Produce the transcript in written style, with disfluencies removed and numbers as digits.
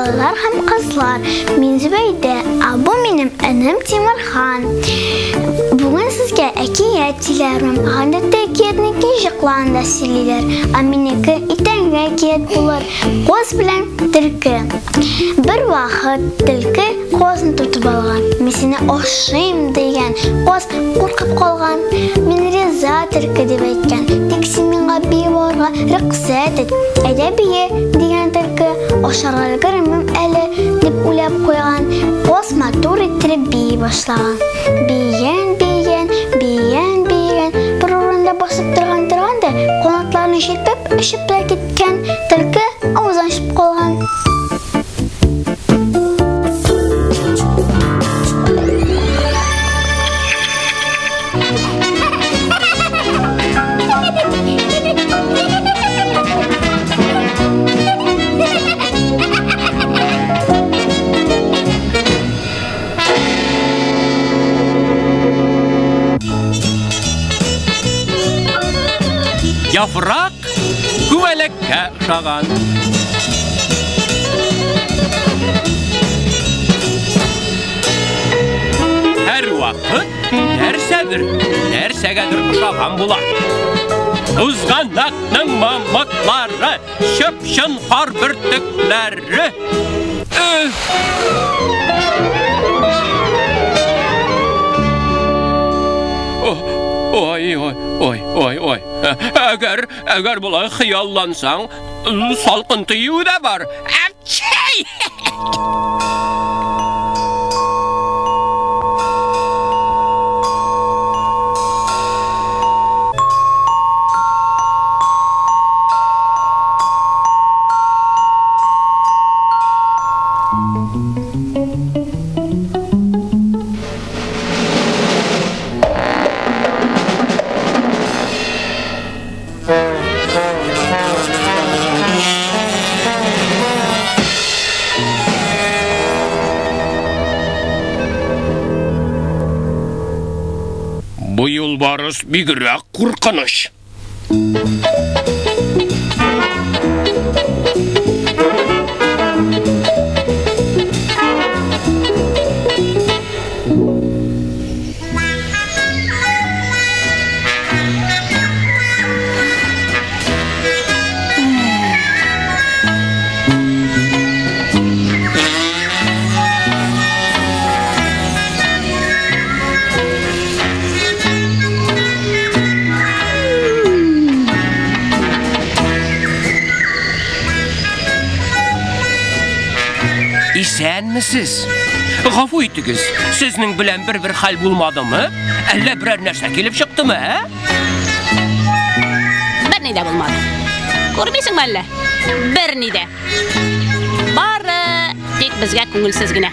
Малайлар һәм кызлар. Мин Зөбәйдә, ә бу минем энем Тимерхан. Бүген сезгә әкият сөйләрмен. Гадәттә әкиятне кич йоклаганда сөйлиләр, ә минеке иртәнге әкият булыр. Каз белән төлке. Бер вакыт төлке казны тотып алган. Мин сине ашыйм дигән. Каз куркып калган. Мин риза, төлке дип әйткән. Тик син миңа биеп алырга рөхсәт ит. Әйдә бие, дигән төлке. Ашарга өлгермим әле, дип уйлап куйган. Каз матур иттереп бии башлаган. Биегән, биегән, биегән, биегән. Бер урында басып торган торган да, канатларын җилпеп, очып та киткән. Төлке авыз ачып калган. Яфрак күбәләккә ошаган. Һәрвакыт нәрсәдер, нәрсәгәдер ошаган була. Тузганакның мамыклары, чып-чын кар бөртекләре. Ой, ой, ой, ой, ой. Әгәр, әгәр болай хыяллансаң, салкын тию дә бар. Әпчәй! Бу юлбарыс бигрәк куркыныч. Исәнмесез? Гафу итегез, сезнең белән бер-бер хәл булмадымы? Әллә берәр нәрсә килеп чыктымы, ә? Берни дә булмады. Күрмисеңме әллә? Берни дә. Бары тик безгә күңелсез генә.